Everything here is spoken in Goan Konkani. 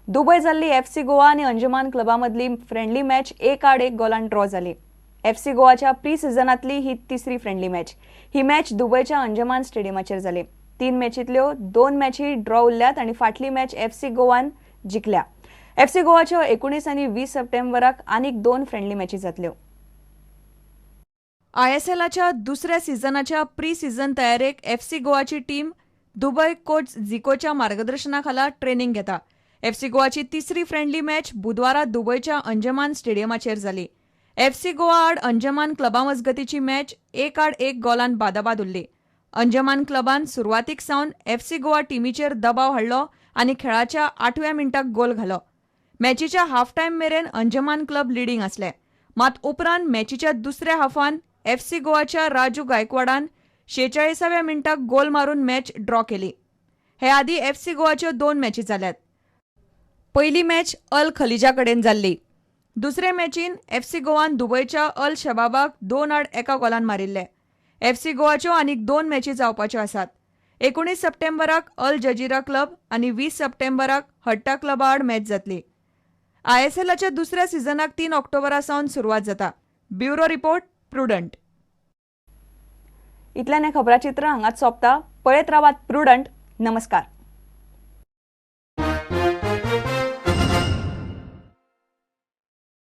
दुबय जाल्ली एफसी गोवा आनी अंजमान क्लबा मदली फ्रेंडली मॅच 1-1 गोलान ड्रॉ जाली. एफसी गोवाच्या प्री सिझनांतली ही तिसरी फ्रेंडली मॅच. ही मॅच दुबयच्या अंजमान स्टेडियमाचेर जाली. 3 मॅचींतल्यो 2 मॅची ड्रॉ उरल्यात आनी फाटली मॅच एफसी गोवान जिखल्या. एफसी गोवाच्यो 19 आनी 20 सप्टेंबराक आनीक 2 फ्रेंडली मॅची जातल्यो. आयएसएलाच्या दुसऱ्या सिझनाच्या प्री सिझन तयारेक एफसी गोवाची टीम दुबय कोच झिकोच्या मार्गदर्शनाखाला ट्रेनिंग घेता. एफसी गोवाची तिसरी फ्रेंडली मॅच बुधवारा दुबयच्या अंजमान स्टेडियमाचेर जाली. एफसी गोवा आड अंजमान क्लबा मजगतीची मॅच 1-1 गोलान बादाबाद उरली. अंजमान क्लबान सुरवातीक सावन एफसी गोवा टिमीचेर दबाव हाडलो आनी खेळाच्या 8व्या मिनटाक गोल घालो. मॅचीच्या हाफ टायम मेरेन अंजमान क्लब लिडींग आसले. मात उपरांत मॅचीच्या दुसऱ्या हाफान एफसी गोवाच्या राजू गायकवाडान 46व्या मिनटाक गोल मारून मॅच ड्रॉ केली. हे आदी एफसी गोवाच्यो 2 मॅची जाल्यात. पयली मॅच अल खलिजा कडेन जाल्ली. दुसरे मॅचीन एफसी गोवान दुबयच्या अल शबाबाक 2-1 गोलान मारिल्ले. एफसी गोवाच्यो आनीक 2 मॅची जावपाच्यो आसात. 19 सप्टेंबराक अल जजीरा क्लब आनी 20 सप्टेंबराक हट्टा क्लबा आड मॅच जातली. आयएसएलाच्या दुसऱ्या सिझनाक 3 ऑक्टोबरा सावन सुरवात जाता. Bureau report, Prudent. इतल्यान हें खबराचित्र हांगाच सोंपता. पळयत रावात प्रुडंट. नमस्कार.